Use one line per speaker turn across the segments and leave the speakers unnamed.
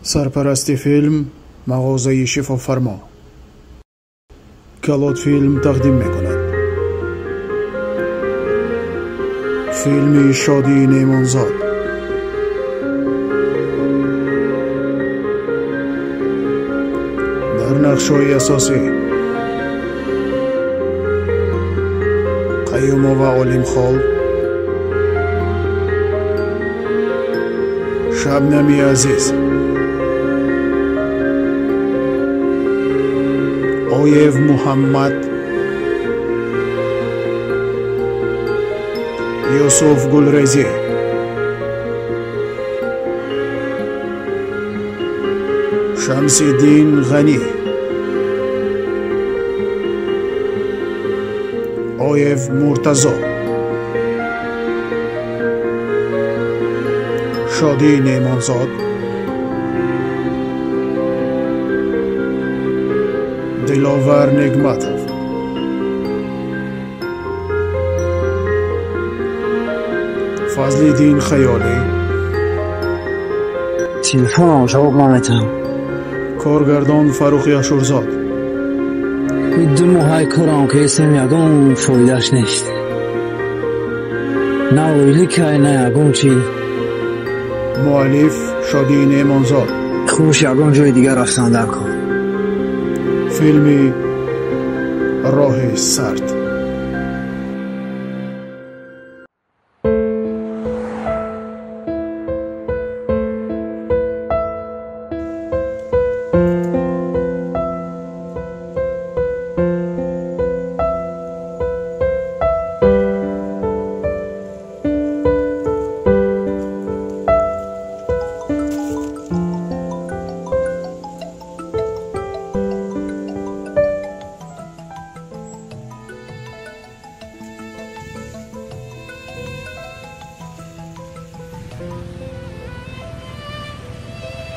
Сарпарасти филм мағозаи шифофармо. Калотфилм тақдим мекунад. Филми Шодии Неъмонзод. Дар нақшҳои асосӣ Қаюмова Олимхол, Шабнами Азиз, Оев Муҳаммад, Юсуф Гулрезӣ, Шамсиддин Ғанӣ, Оев Муртазо, Шодии Неъмонзод, Диловар Негматов. Фазлиддин Хаёлӣ.
Телефонам ҷавоб наметиҳам.
Коргардон Фаррух Яшурзод.
Ду моҳаи корам ки ҳестем, ягон фоидааш нест. На ойликай, на ягон чи.
Муаллиф Шодии Неъмонзод.
Хуш ягон ҷои дигар рафтан дар кор.
Филми Роҳи сард.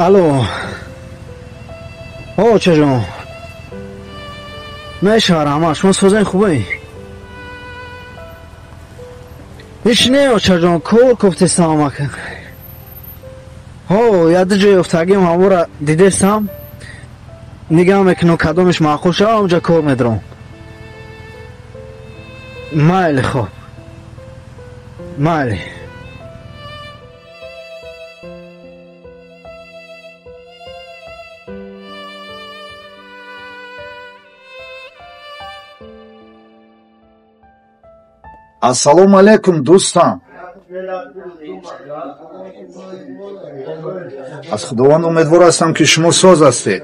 Алло. Очаҷон. Мешавад, раҳмат, шумо созани хубе? Ҳеч не, очаҷон, кор кофтестам амака. Ҳо, як ду ҷои ёфтагим ҳамора дидестам. Нигаҳ мекунам, кадомеш маъқул шава, онҷа кор медорам. Майли, хоб. Майли.
Ассалому алайкум, дӯстам. Аз Худованд умедвор ҳастам, ки шумо соз ҳастед.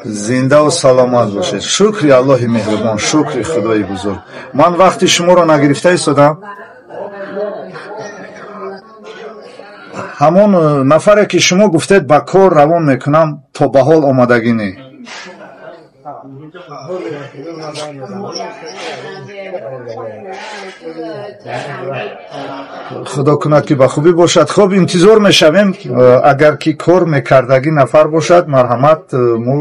Зиндаву саломат бошед. Шукри Аллоҳи меҳрубон, шукри Худои бузург. Ман вақти шуморо нагирифта истодам. Ҳамон нафаре ки шумо гуфтед ба кор равон мекунам, то ба ҳол омадагӣ не. Худо кунад, ки ба хубӣ бошад. Хуб, интизор мешавем. Агар ки кор мекардагӣ нафар бошад, марҳамат, мо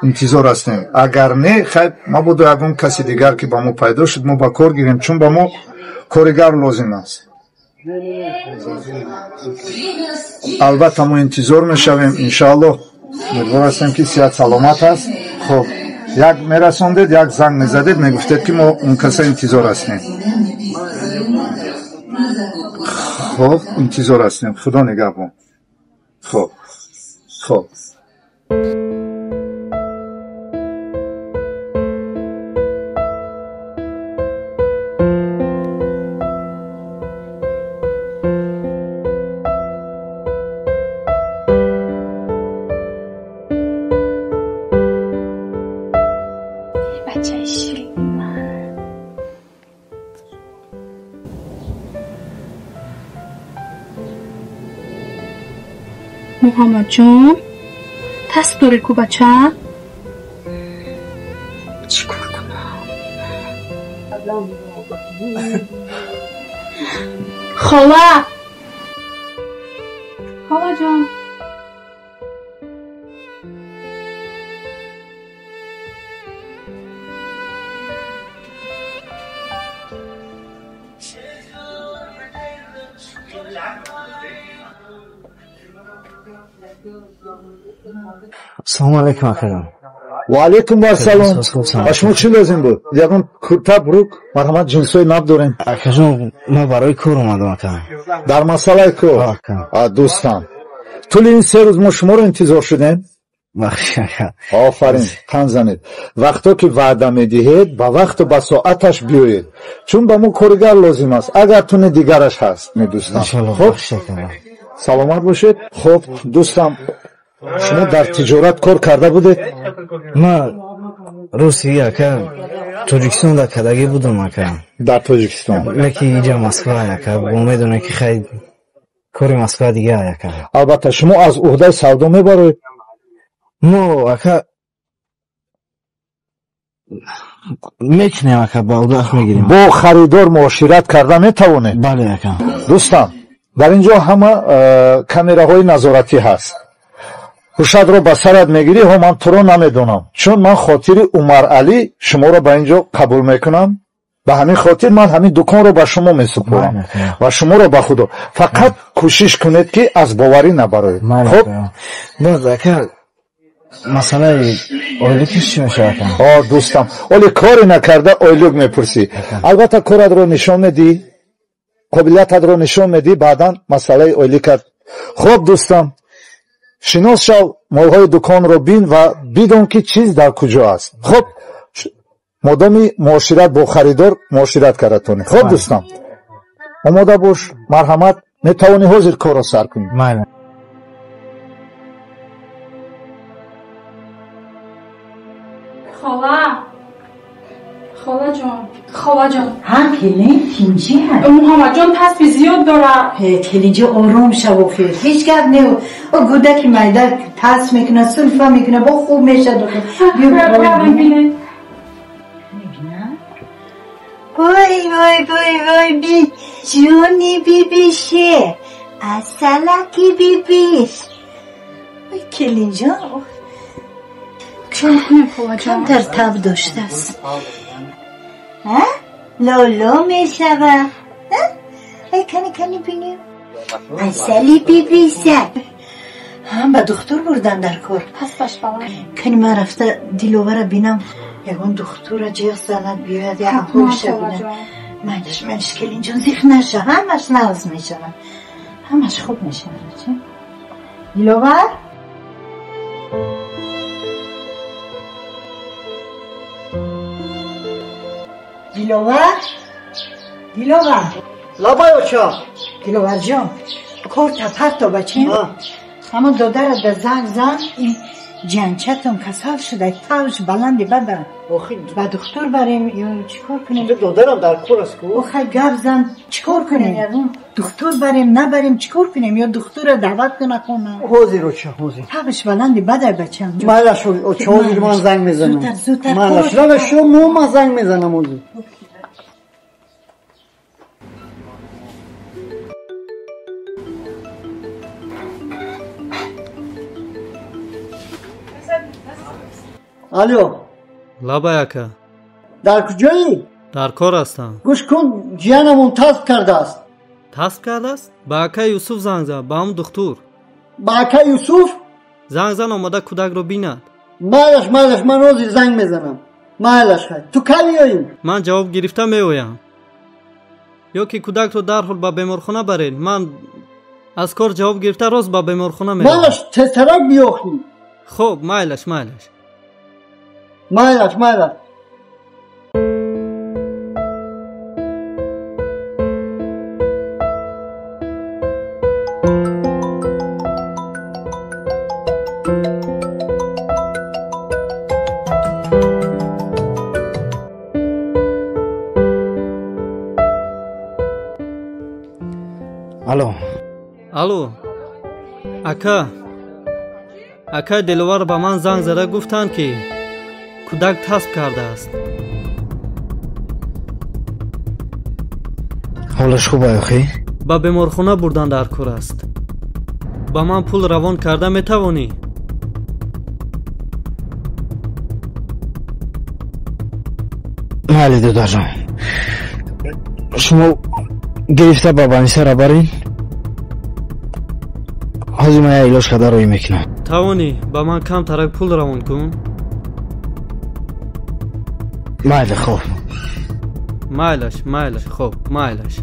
интизор ҳастем. Агар не, хайр, мабодо ягон каси дигар ки ба мо пайдо шуд, мо ба кор гирем, чун ба мо коригар лозим аст. Албатта, мо интизор мешавем, иншааллоҳ. Умедвор ҳастем, ки сиҳат саломат аст. Хуб, як мерасондед, як занг мезадед, мегуфтед, ки мо он каса интизор ҳастем. Хуб, интизор ҳастем. Худо нигаҳбон. Хуб, хуб.
Бачаи ширини ман. Муҳаммадҷон, даст дорӣ ку, бача? Чӣ кор кунам? Хола! Холаҷон!
Салому алайкум акаҷон.
Ва алайкум ассалом. Ба шумо чӣ лозим буд? Ягон курта, брук, марҳамат, ҷинсҳои наб дорем.
Акаҷон, ман барои кор омадам ака.
Дар масъалаи кор? Дӯстам, тӯли ин 3 рӯз мо шуморо интизор шудем.
Бахшиш ака.
Офарин, қанд занед. Вақто ки ваъда медиҳед, ба вақту ба соаташ биёед, чун ба мо коригар лозим аст. Агар туни дигараш ҳаст, медӯстам.
Хуб,
саломат бошед. Хуб, дӯстам, шумо дар тиҷорат кор карда будед?
Ман русия ака, Тоҷикистон дар кадагӣ будам ака.
Дар Тоҷикистон?
Лекин инҷа Москва ака, бо медонем ки хай кори Москва дига ака.
Албатта, шумо аз уҳдаи савдо мебароед?
Мо ака мекунем ака, ба уҳдааш мегирем.
Бо харидор муошират карда метавонед?
Бале ака.
Дӯстам, дар ин ҷо ҳама камераҳои назоратӣ ҳаст. Ҳушатро ба сарат мегирӣ, ҳо ман туро намедонам, чун ман хотири Умаралӣ шуморо ба ин ҷо қабул мекунам. Ба ҳамин хотир ман ҳамин дуконро ба шумо месупорам ва шуморо ба худо. Фақат кӯшиш кунед, ки аз боварӣ набароед. Хуб?
Боз ака, масъалаи ойликиш чӣ мешавад?
О, дӯстам, оли коре накарда ойлик мепурсӣ. Албатта, коратро нишон медиҳӣ, қобилиятатро нишон медиҳӣ, баъдан масъалаи ойликат. Хуб, дӯстам, шинос шав, молҳои дуконро бин ва бидон, ки чиз дар куҷо аст. Хуб, модоми муошират бо харидор муошират карда тонӣ. Хуб, дӯстам, омода бош, марҳамат, метавонӣ ҳозир корро сар кунӣ.
Хола, холаҷон, холаҷон.
Ҳа, келин, тинҷӣ ҳаст?
Муҳаммадҷон тасби зиёд дорад.
Келинҷи, ором шав охир, ҳеҷ гап не. О гӯдаки майда тас мекунад, сулфа мекунад, бо хуб мешад.
Бибинед.
Вой, вой, вой, вой, би ҷони бибише, асалаки бибиш. Ой, келинҷон, камтар таб доштааст. Лоло мешава. Ай, кани, кани бинем. Асали бибиса. Ба духтур бурдан дар кор. Кани ман рафта Диловара бинам, ягон духтура ҷиғ занад, биёяд, я аҳволша бинад. Майлаш, майлаш, келинҷон, зиқ наша, ҳамаш нағз мешавад, ҳамаш хуб мешавад. Диловар? Диловар? Диловар?
Лабай, оча.
Диловарҷон, корта парто, бачем. Ҳамон додарат да занг зан, ин ҷанчатон касал шуда, тавш баланди бада. Ба духтур барем ё чӣ кор кунем?
Додарам дар кор аст ку.
Охай, гап зан, чӣ кор кунем? Духтур барем, набарем, чӣ кор кунем? Ё духтура даъват куна хона?
Ҳозир, оча, ҳозир.
Тавш баланди бадай, бачам.
Майлаш, оча, ҳозир ман занг мезанам.
Зудтар.
Майлаш, лабаш, шумо, ман занг мезанам ҳозир. Алло.
Лабай, ака.
Дар куҷоӣ?
Дар кор ҳастам.
Гӯш кун, ҷиянамон тасб кардааст.
Тасб кардааст? Ба акаи Юсуф занг зад, ба ҳамн духтур.
Ба акаи Юсуф?
Занг зан, омада кӯдакро бинад.
Майлаш, майлаш, ман ҳозир занг мезанам. Майлаш, хай. Ту кай меоӣ?
Ман ҷавоб гирифта меоям. Ё ки кӯдакро дарҳол ба беморхона баред. Ман аз кор ҷавоб гирифта рост ба беморхона меравам.
Майлаш, тезтарак биёхӣ.
Хуб, майлаш, майлаш.
Майлаш, майлаш.
Алло.
Алло, ака. Акаи Диловар ба ман занг зада гуфтанд, ки кӯдак тасб кардааст.
Ҳолаш хуб охӣ?
Ба беморхона бурдан дар кор аст. Ба ман пул равон карда метавонӣ?
Майли, додарҷон, шумо гирифта ба банисара барин. Ҳозир ман як илоҷ карда роҳӣ мекунам.
Тавонӣ ба ман камтарак пул равон кун?
Майли, хоб.
Майлаш, майлаш, хоб, майлаш.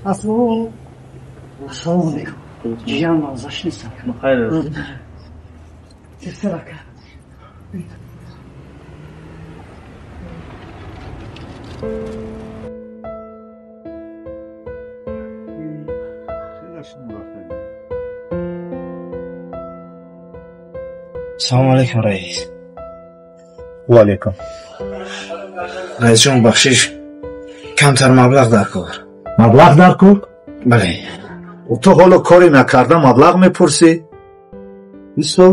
Ассалому алайкум. Ҷиян мавзаш нестам.
Хайр.
Тезтар ака. Салому алайкум, раис.
Ва алайкум.
Раисҷон, бахшиш, камтар маблағ дар кор.
Маблағ дар кор?
Бале.
Ту ҳоло коре накарда маблағ мепурсӣ? Бисо?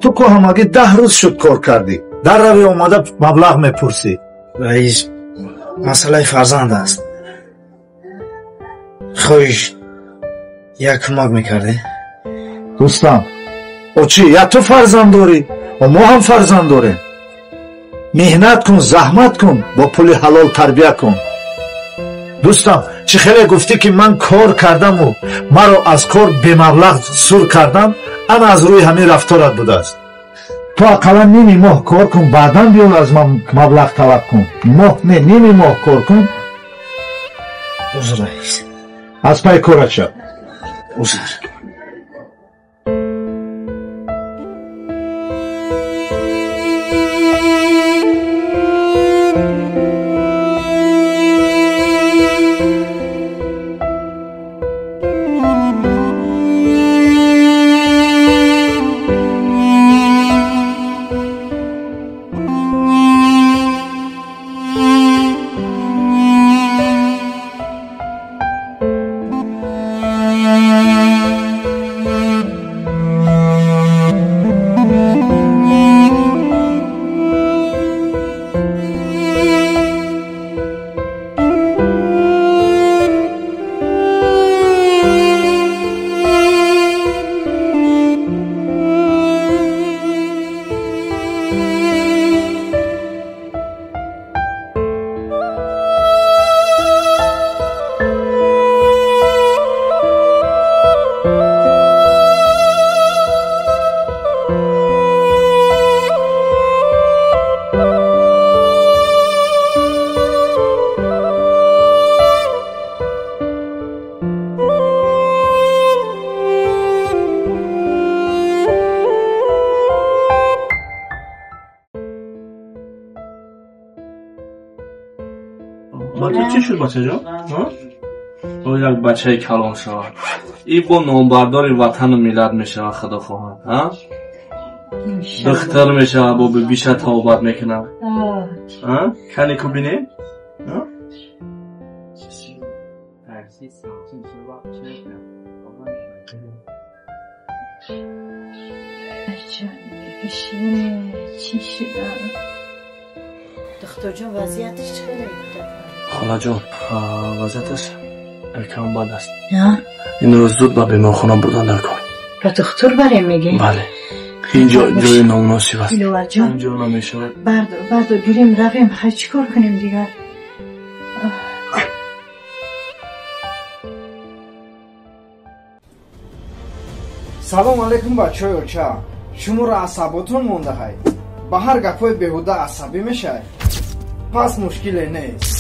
Ту ко ҳамагӣ 10 рӯз шуд кор кардӣ. Дар рави омада маблағ мепурсӣ.
Раис, масъалаи фарзанд аст. Хоҳиш, як кӯмак мекардӣ?
Дӯстам, о чӣ, я ту фарзанд дорӣ, о мо ҳам фарзанд дорем. Меҳнат кун, заҳмат кун, бо пули ҳалол тарбия кун. Дӯстам, чӣ хеле гуфтӣ ки ман кор кардаму маро аз кор бемаблағ сур кардам, ана аз рӯи ҳамин рафторат будааст. Ту ақаллан ними моҳ кор кун, баъдан биё аз ман маблағ талаб кун. Моҳ не, ними моҳ кор кун.
Узр, раис.
Аз пай корат шав.
Узр.
Чӣ шуд бачаҷон? Як бачаи калон шавад. И бо номбардори ватану миллат мешавад, худо хоҳад. Духтар мешавад, бо бибиша тавбат мекунад. Кани ку бинем?
Духтарҷон, вазъияташ чӣ хеле?
Холаҷон, вазъияташ якам бад аст. Инро зуд ба беморхона бурдан дар кор.
Ба духтур барем мегӣ?
Бале. Ин ҷои номуносиб аст.
Диловарҷон,
инҷо намешавад.
Бардор, бардор, гирем, равем. Хай, чӣ кор кунем дигар?
Салом алейкум, бачаҳои оча. Шуморо асаботон мондаҳай. Ба ҳар гапҳои беҳуда асабӣ мешавед. Пас мушкиле нест.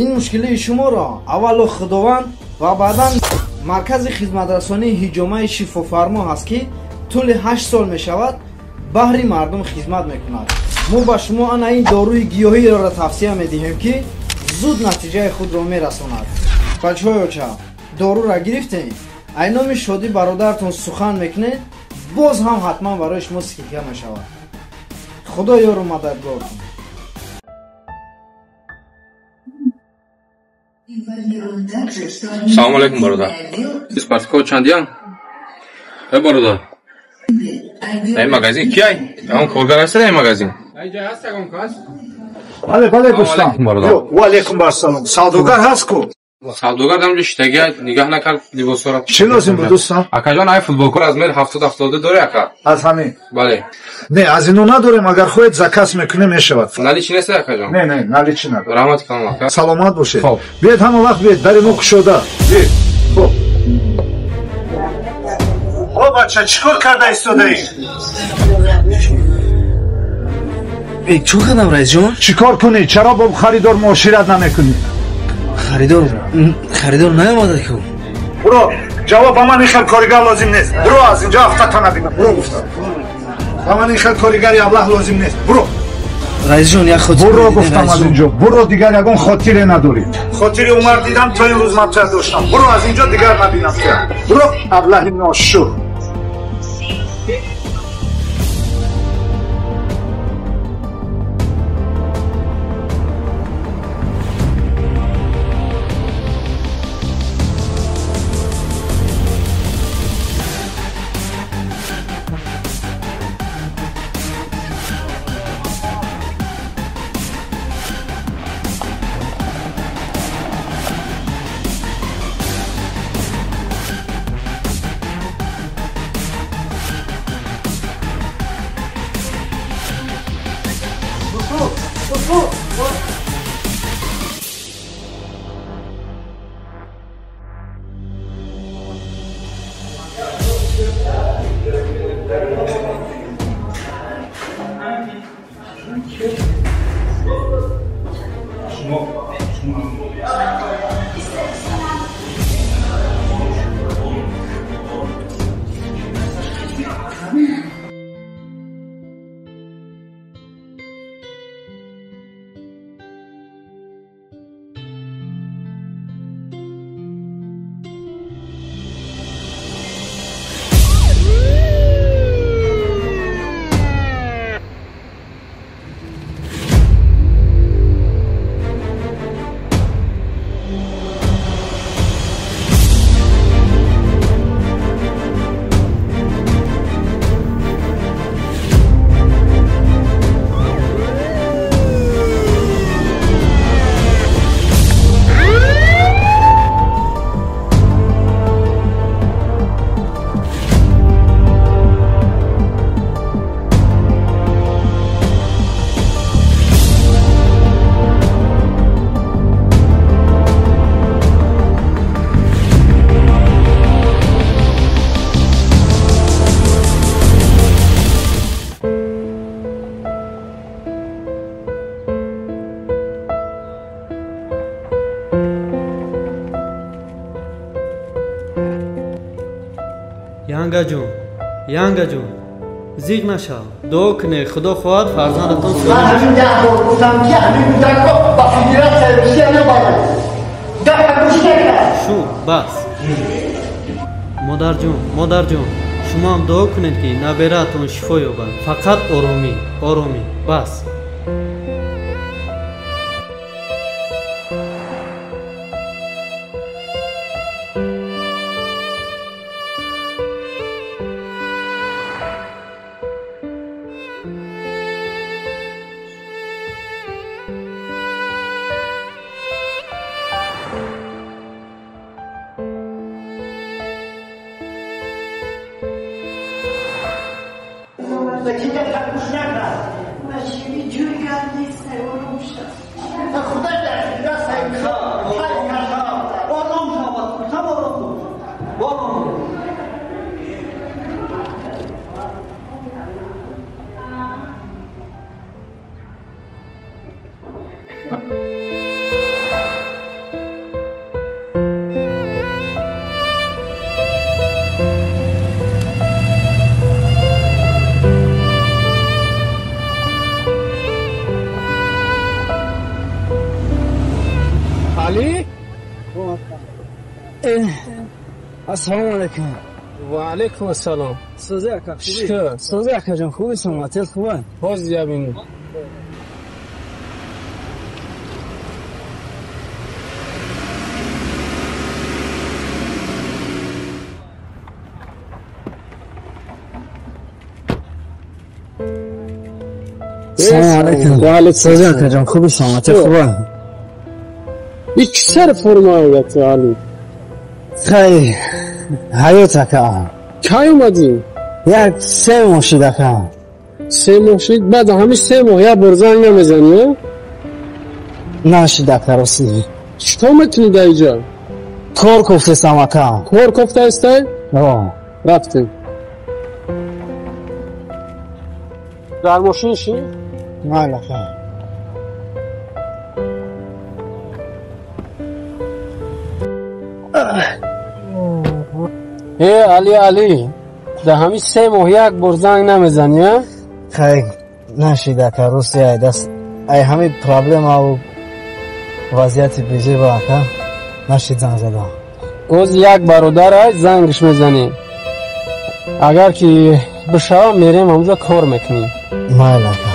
Ин мушкилии шуморо аввало Худованд ва баъдан маркази хизматрасонии ҳиҷомаи шифофармо ҳаст, ки тӯли 8 сол мешавад баҳри мардум хизмат мекунад. Мо ба шумо ана ин доруи гиёҳиро тавсия медиҳем, ки зуд натиҷаи худро мерасонад. Бачаҳои оча, дорура гирифтем, ай номи шодӣ бародаратон сухан мекунед, боз ҳам ҳатман барои шумо скидка мешавад. Худо ёру мададгор.
Салом алейкум, бародар. Спартако чандиян? Э, бародар. Ай магазин кияй? Он коргар ҳаст ай магазин? Ай ҷай ҳаст ягон кас?
Бале, бале, дӯстам.
Ва
алейкум ассалом. Савдогар ҳаст ку?
Савдогар дамҷо шитагия нигаҳ накард либосҳоро.
Чӣ лозим буд, дӯстам?
Акаҷон, ай футболкор аз мер 70-72 дорӣ, ака?
Аз ҳамин?
Бале.
Не, аз ино надорем, агар хоҳед заказ мекунем, мешавад.
Наличи нест, акаҷон?
Не, не, наличи надорем.
Раҳмат калом, ака.
Саломат бошед. Биед, ҳама вақт биед, дари мо кушода. Биед. Хоб. О, бача, чӣ кор карда истодаӣ?
Чӣ кардам, раисҷон?
Чӣ кор кунӣ? Чаро бо харидор муошират намекунӣ?
Харидор наомада ку.
Буро, ҷавоб ба ман ин хел коригар лозим нест. Буро аз инҷо, ҳафтата набинам. Буро гуфтам. Ба ман ин хел коригари аблаҳ лозим нест. Буро.
Раисҷон, як хотир.
Буро гуфтам аз инҷо. Буро, дигар ягон хотире надорӣ. Хотири Умар дидам, то ин рӯз ман туя доштам. Буро аз инҷо, дигар набинам туя. Буро, аблаҳи ношур.
Янгаҷон, Янгаҷон, зиқ нашав, дуо кунед, Худо хоҳад фарзандатон.
Ман ҳамин 10 бор гуфтам, ки ҳамин кӯдакро ба Федератсияи Русия набаред. Гапа гӯш накард.
Шу, бас. Модарҷон, модарҷон, шумо ҳам дуо кунед, ки набераатон шифо ёбад. Фақат оромӣ, оромӣ, бас.
Ассалому алайкум.
Ва алайкум ассалом.
Сӯзи ака, хубӣ? Сӯзи акаҷон, хубӣ, саломатият хуб?
Ҳозир ябин.
Салом алайкум.
Ва алайкум.
Сӯзи акаҷон, хубӣ, саломатият хуб?
Ин чӣ сар формаят, Али?
Хай, ҳаёт ака.
Кай омадӣ?
Як 3 моҳ шуд ака.
3 моҳ шуд? Баъд ҳамин 3 моҳ як бор занг намезанӣ, а?
Нашуд ака, ростӣ.
Чӣ кор мекунӣ дар инҷо?
Кор кофтестам ака.
Кор кофтаистай?
О.
Рафтем. Дар мошин ши?
Майли ака.
Э, Али, Али, дар ҳамин 3 моҳ як бор занг намезанӣ, а?
Хай, нашид ака, рости ай даст ай ҳамин проблемаву вазъияти безеба ака, нашид занг задам.
Оз як бародар ай зангш мезанӣ. Агар ки бишава, мерем ҳамҷо кор мекунем.
Майли ака.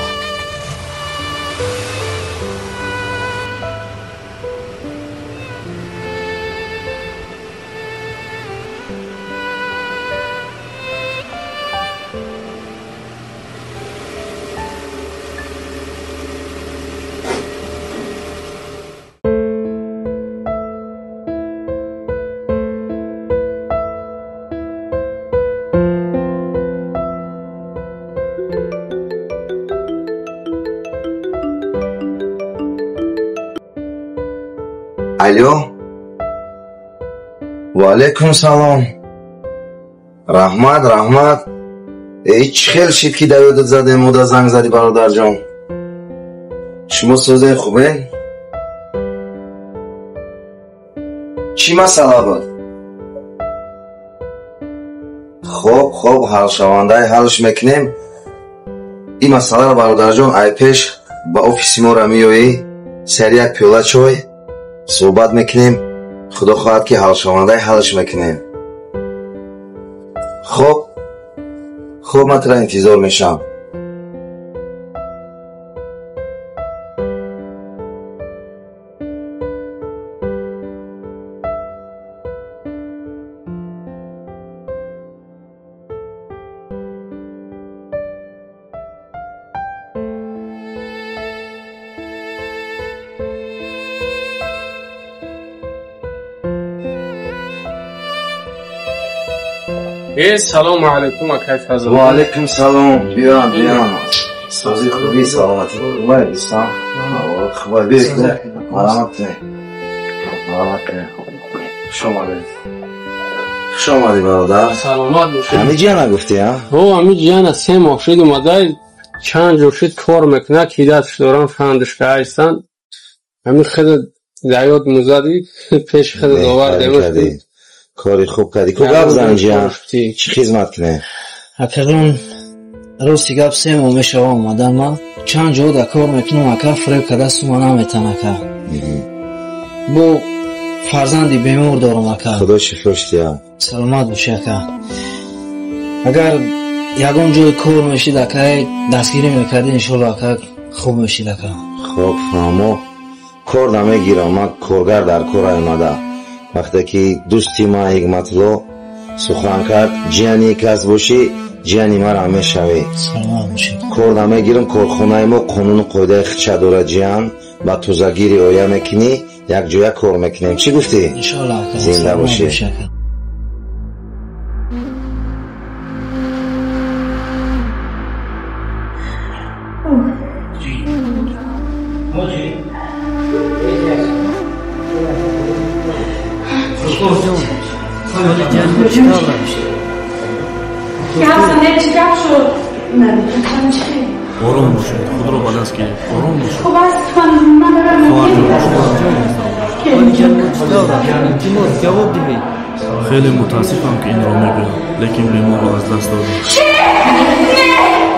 Алло. Ва алайкум салом. Раҳмат, раҳмат. Эй, чӣ хел шид ки дар ёдат задем, мода занг задӣ, бародарҷон? Шумо сӯзен хубен? Чӣ масъала буд? Хоб, хоб, ҳалшавандаи ҳалш мекунем. Ин масъаларо, бародарҷон, ай пеш ба офиси моро меоӣ, сари як пиёла чой суҳбат мекунем. Худо хоҳад ки ҳалшавандаи ҳалш мекунем. Хоб, хоб, ман туро интизор мешавам.
Э, салому алайкум, акай Фазл.
Ва алайкум салом. Биём, биём. Сӯзи хубӣ, саломатӣ. Хубай, дӯстам. Хубай, биё. Марҳамат кунед. Марҳамат кунед. Хуш омадед. Хуш омадӣ, бародар.
Саломат бошед.
Ҳамин ҷия нагуфтӣ, а?
Ҳо, ҳамин ҷияна 3 моҳ шуд омадай, чанд ҷо шуд кор мекунад, ҳидатш дорам, фандашка ҳастанд. Ҳамин хеле дар ёд музадӣ, пеши хеле овардем.
Кори хуб кардӣ. Ку гап зан ҷиян, чӣ хизмат кунем?
Акаҷон, рости гап 3 моҳ мешава омадан ман. Чанд ҷо дар кор мекунам, ака, фиреб карда сума наметан, ака. Бо фарзанди бемор дорам, ака.
Худо шифош диҳад.
Саломат бошӣ, ака. Агар ягон ҷои кор мешид, ака, дастгирӣ мекардӣ, иншолло, ака, хуб мешид, ака.
Хоб, фаҳмо. Кор намегирам, ман коргар дар кор омада. Вақте ки дӯсти ман Ҳикматулло сухан кард, ҷияни кас бошӣ, ҷияни мара мешавӣ. Кор намегирам, корхонаи мо қонуну қоидаи хича дорад, ҷиян. Ба тозагӣ риоя мекунӣ, якҷоя кор мекунем. Чӣ гуфтӣ? Зинда бошӣ.
Ором бошед, худро ба даст гиред. Ором бошед.
Хуб аст, ман дорам.
Илтимос, ҷавоб диҳед.
Хеле мутаассифам ки инро мегӯям, лекин беморро аз даст додем.
Чӣ? Не!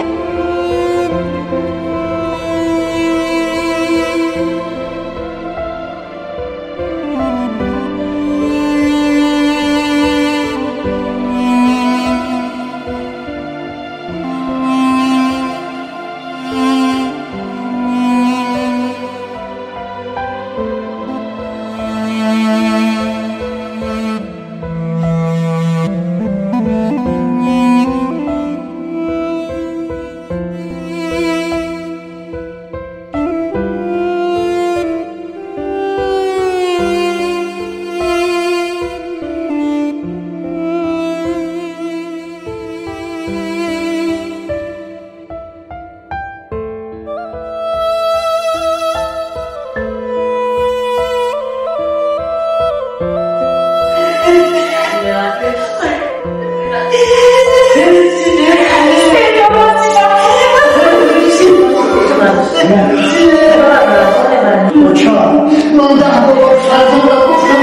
Ман 10 бор фарзандам гуфтам,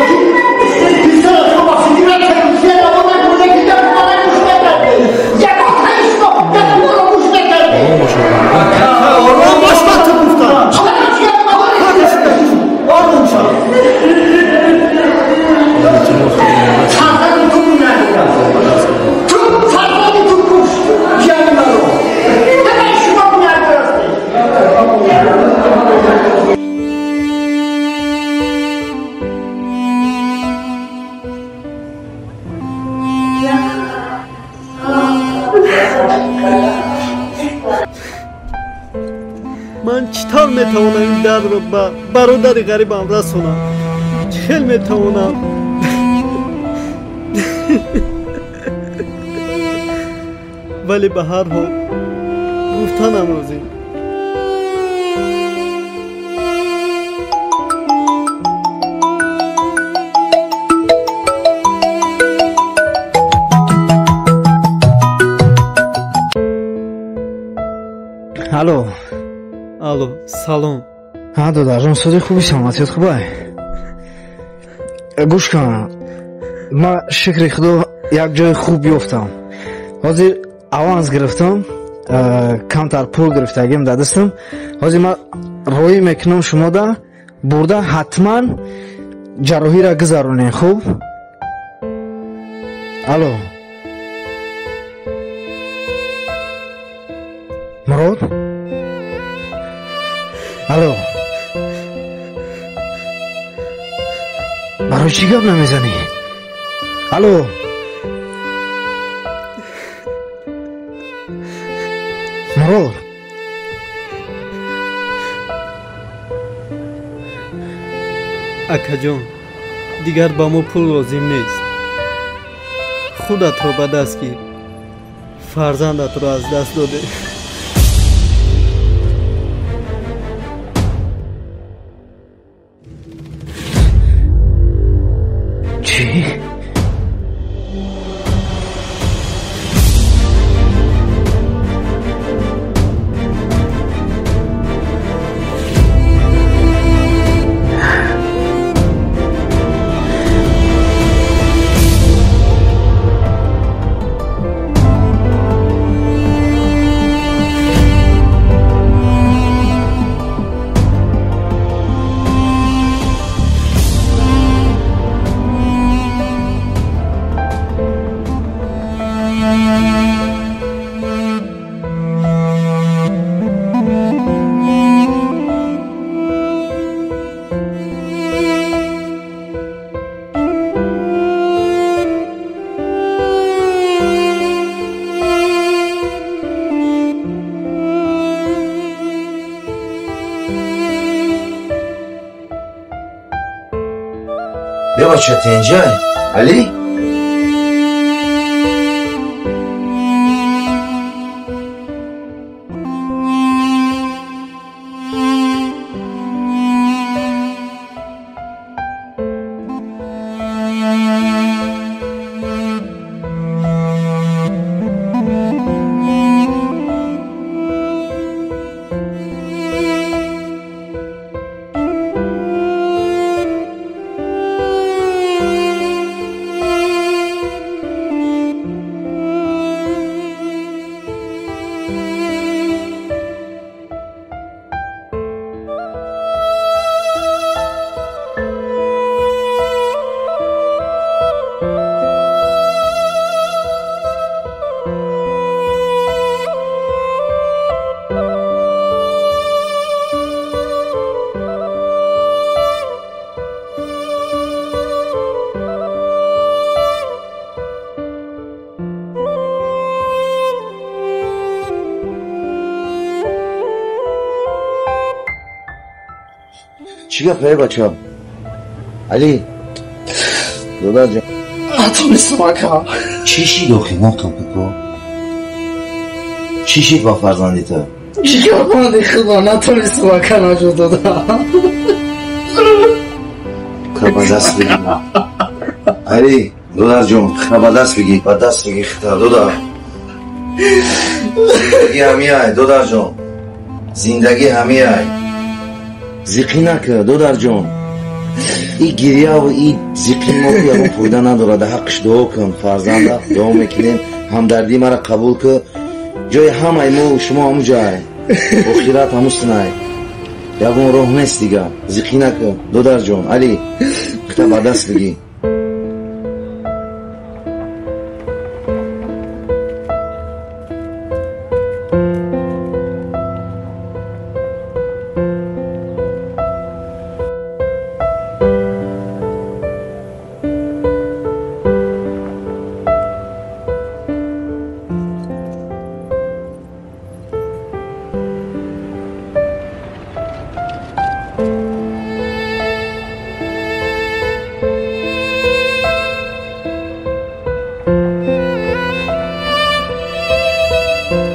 ки писаратро ба Федератсияи Русия равона кунед, ки гапи мана гӯш накарде. Ягон шумо гапи моро гӯш накарде.
Ором бош, ба ту гуфтам.
Ором шав. Фарзанди ту надорам. Ту фарзанди ту кушт ҷани маро. Ҳамаи шумо гунаҳкор ҳастед.
Ман чӣ тавр метавонам ин дардро ба бародари ғарибам расонам? Чӣ хел метавонам? Вале ба ҳар ҳол гуфтанам лозим.
Алло.
Алло, салом.
Ҳа, додарҷон, сози хуби, саломатиёт хубай? Гӯш кун, ман, шукри худо, як ҷои хуб ёфтам. Ҳозир аванс гирифтам, камтар пул гирифтагим дар дастам. Ҳозир ман роӣ мекунам шумода, бурда ҳатман ҷарроҳиро гузаронем, хуб? Алло, Мурод? Алло, барои чӣ гап намезанӣ? Алло, Мурод?
Акаҷон, дигар ба мо пул лозим нест. Худатро ба даст гир, фарзандатро аз даст доде.
Чӣ?
Бебача, тенҷай, Али? Чӣ гап, эй бача? Али, додарҷон.
Натонистам, ака.
Чӣ шид охи, нақл бико? Чӣ шид ба фарзанди ту?
Ҷигарбанди худо, натонистам, ака, наҷот дода.
Ба даст бигӣ. Али, додарҷон, ба даст бигӣ, ба даст бигӣ хита, додар. Бигӣ ҳамияй, додарҷон. Зиндагӣ ҳамиай. Зиқӣ накар, додарҷон. И гирьяву и зиқи мо ягон фоида надорад. Ҳаққиш дуо кун, фарзанда, дуо мекунем. Ҳамдардии мара қабул кун. Ҷои ҳамаи мо шумо ҳамун ҷай. Охират ҳамун синай. Ягон роҳ нест дига. Зиқӣ накун, додарҷон. Али, хита ба даст бигӣ.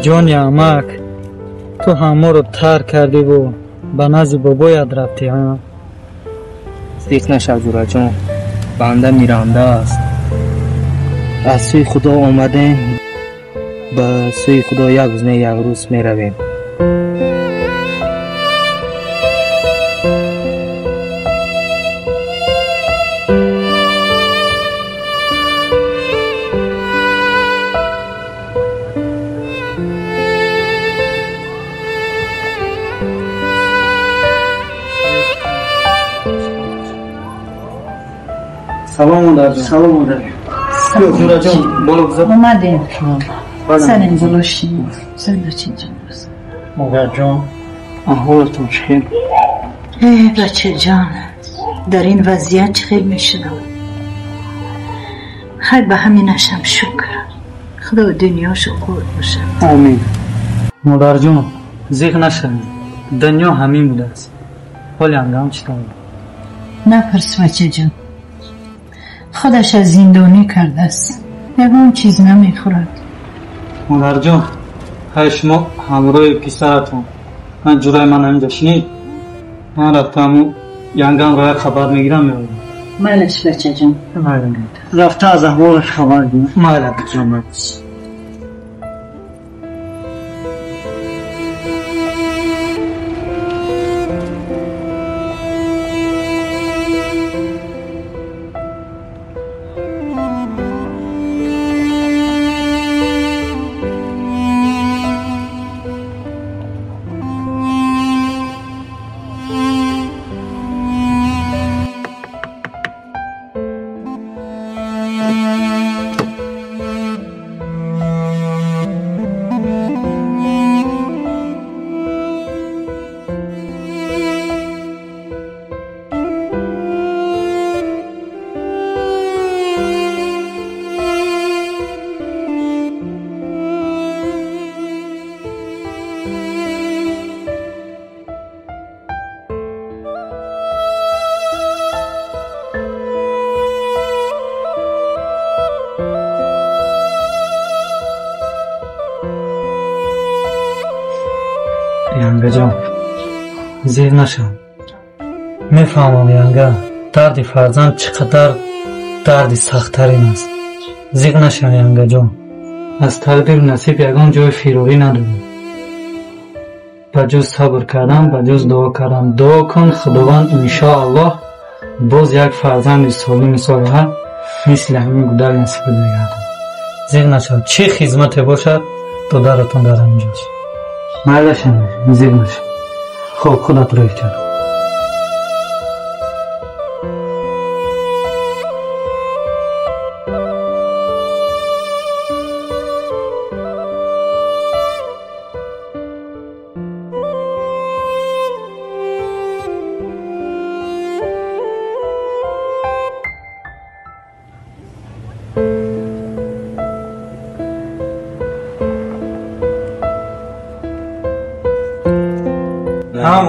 Ҷони амак, ту ҳамаро тарк кардиву ба назди бобоят рафтӣ, ҳа?
Зиқ нашав, ҷураҷон, банда миранда аст. Аз сӯи Худо омадем, ба сӯи Худо як рӯз не як рӯз меравем.
Салом, модарҷон.
Салом, модарҷон.
Ҷураҷон, боло гузар.
Омадем. Сарем боло шин. Сар бачаҷон.
Модарҷон, аҳволатон чӣ хел?
Э, бачаҷон, дар ин вазъият чӣ хел мешудам? Хайр, ба ҳаминашам шукр. Худо дунёшо қувват бошад.
Омин. Модарҷон, зиқ нашавед. Дунё ҳамин будааст. Ҳоли ангам чӣ тавр?
Напурс, бачаҷон. Худаш аз зиндонӣ кардааст. Ягон чиз намехӯрад.
Модарҷон, ҳай шумо ҳамроҳи писаратон. Ман ҷураи ман ҳаминҷа шинед. Ман рафтаму янгамро як хабар мегирам, меоям.
Майлаш, бачаҷон.
Рафта аз аҳволаш хабар гир.
Майла, ҷон. Янгаҷон, зир нашав. Мефаҳмам, янга, дарди фарзанд чӣ қадар дарди сахттарин аст. Зиқ нашав, янгаҷон. Аз тақдиру насиб ягон ҷои фирорӣ надорӣ. Ба ҷуз сабр кардан, ба ҷуз дуо кардан. Дуо кун, Худованд иншоаллоҳ боз як фарзанди солими солиҳа мисли ҳамин гудак насибат мегардад. Зиқ нашав. Чӣ хизмате бошад, додаратон дар ҳаминҷост. Майлаш, зиқ нашав. Хоб, худатро эҳтиёт кун.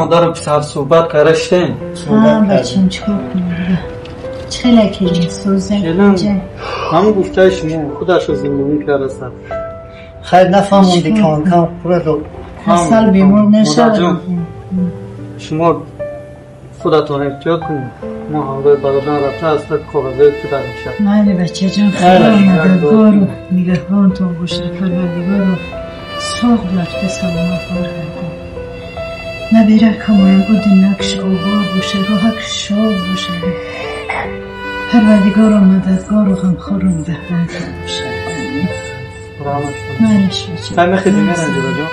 Модару писар суҳбат карда шудем.
Бачам, чӣ кор кунем? Чӣ хеле келин сӯза?
Ҳамон гуфтаи шумо, худашро зиндонӣ кардааст.
Хайр, нафаҳмонди, кам-кам хӯрад.
Касал бемор нашавад.
Шумо худатон эҳтиёт кунед. Мо ҳамроҳи бародарам рафта аз коғазҳои кӯдак мешавад.
Майли, бачаҷон, Худо мададгору нигаҳбонтон бошад. Парвардигоро соғ рафта саломат баргардад. Набиракамоям одинакш обод боша, роҳакш шод боша. Парвардигоро мададгору ғамхору нигаҳбонтон бошад. Майлаш бача.
Хай мехезем мерам ҷураҷон.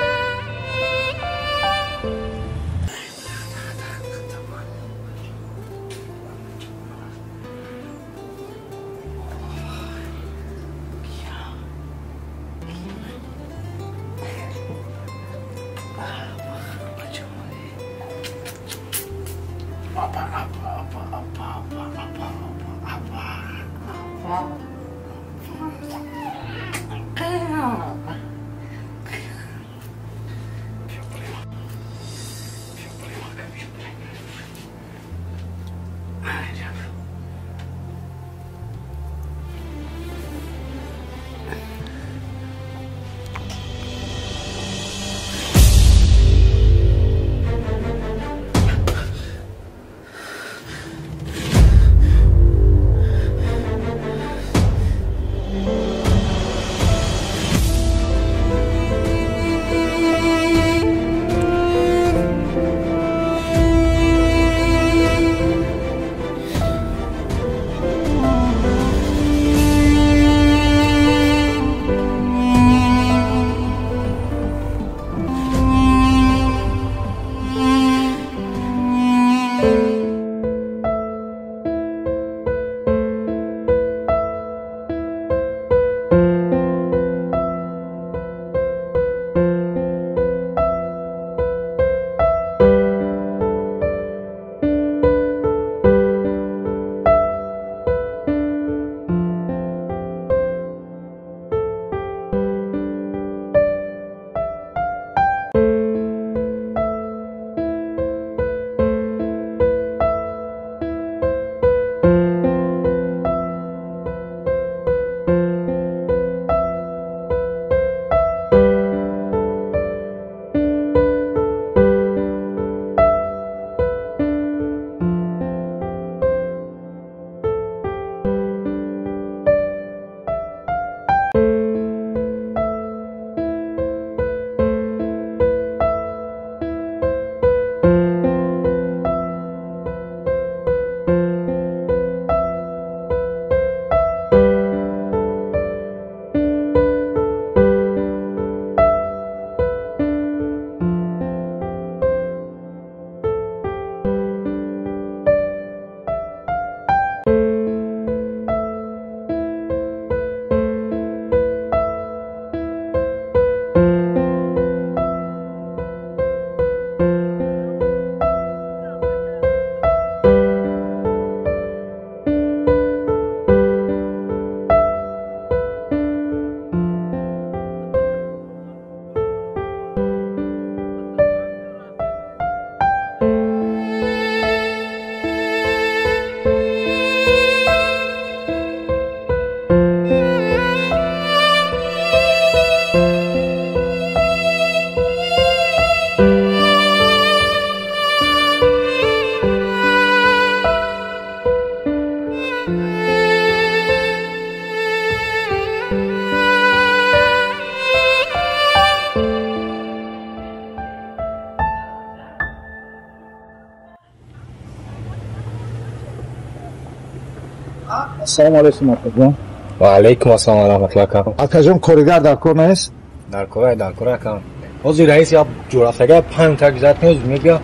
Ассалому алайкум, акаҷон.
Ва алайкум ассалом ва раҳматуллоҳ, акам.
Акаҷон, коригар дар кор нест?
Дар кор, дар кор, акам. Ҳозир раис як ҷурафтага 5 та гузат кунед, мебия,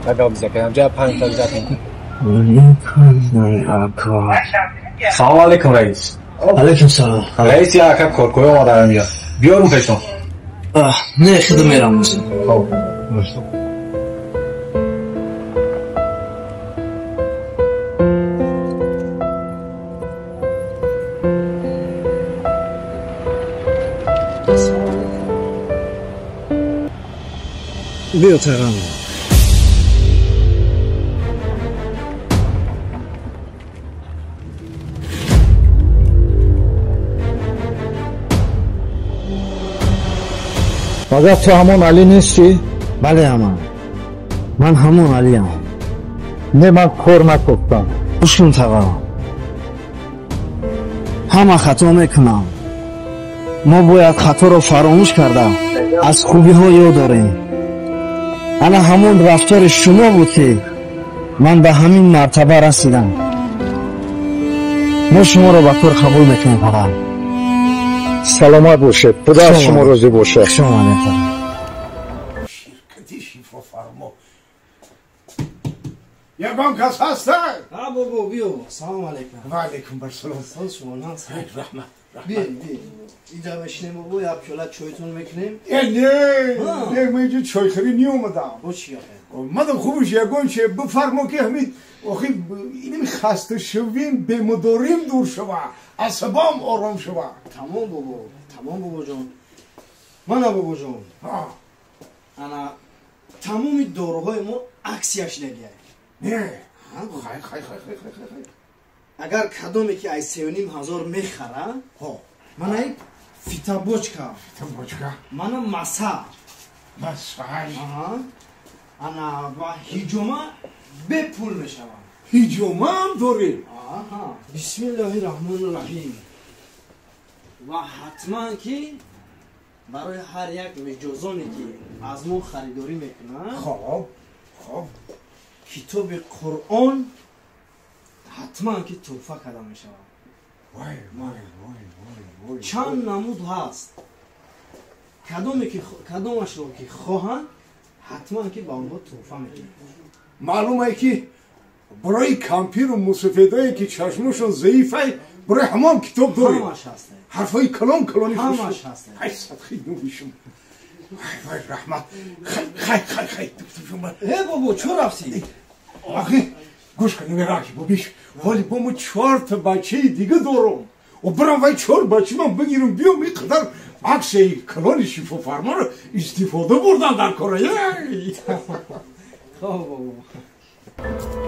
як гап бизакам, ҷа 5 та гузат кунед. Салом алайкум, раис.
Алайкум салом.
Раис, як ака коркӯй омадаам инҷа. Биёрум пешон.
Не, худам мерам ӯзим.
Хоб.
Биё тағам.
Магар ту ҳамон Алӣ нестӣ?
Бале, ҳаман. Ман ҳамон Алиам.
Не, ман кор накофтам.
Гӯш кун тағам. Ҳама хато мекунам. Мо бояд хаторо фаромӯш карда аз хубиҳо ёд дорем. Ана ҳамон рафтори шумо буд, ки ман ба ҳамин мартаба расидам. Мо шуморо ба кор қабул мекунем, падар.
Саломат бошед, худо аз шумо розӣ бошад.
Хуш омадед.
Ширкати шифофармо. Ягон кас ҳаста?
Ҳа, бобо, биё. Салому алайкум.
Ва алайкум ассалом.
Соз шумо наст?
Раҳмат.
Биё, биё. Инҷа мешинем, бобо, як пиёла чойтон мекунем.
Э, не, не, ман инҷо чойхӯрӣ неомадам.
Бо чӣ охе?
Мадам хубш ягон че бифармо, ки ҳамин охи инами хаста шавем, бемудорим дур шава, асабам ором шава.
Тамом, бобо, тамом, бобоҷон. Мана, бобоҷон. Ана тамоми доруҳои мо акция шидагия.
Не, хай, хай, хай, хай, хай, хай.
Агар кадоме ки ай 3500 мехара, мана ин фитобочка,
фитобочка,
мана массаж,
массаж,
ана ва ҳиҷома бепул мешавад.
Ҳиҷома ҳам дорем?
Бисмиллоҳи раҳмони раҳим. Ва ҳатман ки барои ҳар як миҷозоне ки аз мо харидорӣ мекунанд,
хоб, хоб,
китоби Қуръон ҳатман ки тӯҳфа карда мешавад.
Вай, вай, вай, вай, вай!
Чанд намуд ҳаст, кадоме ки кадомашро ки хоҳанд, ҳатман ки ба онҳо тӯҳфа мекунем.
Маълумае ки барои кампиру мусафедое ки чашмошон заифай, барои ҳамон китоб дорем.
Ҳамаш ҳаст.
Ҳарфҳои калон калони.
Ҳамаш ҳаст.
Ай, садқи нури шумо! Вай, вай, раҳмат! Хай, хай, хай, хай, доктор шумо.
Э, бобо, чо рафтӣ?
Охи, гӯш кун, нувераки бобиш, ҳоли бо мо чорта бачаи дига дорум. О, бирам вай чор бачамам бигирам, биём, ин қадар акция и калони шифофарморо истифода бурдан дар кора.
Хоб, бобо.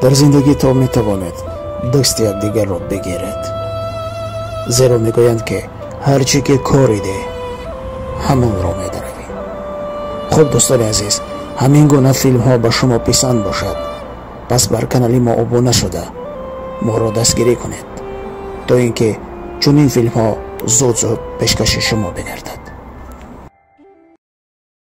Дар зиндагӣ то метавонед дасти якдигарро бигиред, зеро мегӯянд, ки ҳар чӣ ки кориде, ҳамонро медаравӣ. Хуб, дӯстони азиз, ҳамин гуна филмҳо ба шумо писанд бошад, пас бар канали мо обуна шуда, моро дастгирӣ кунед, то ин ки чунин филмҳо зуд зуд пешкаши шумо бигардад.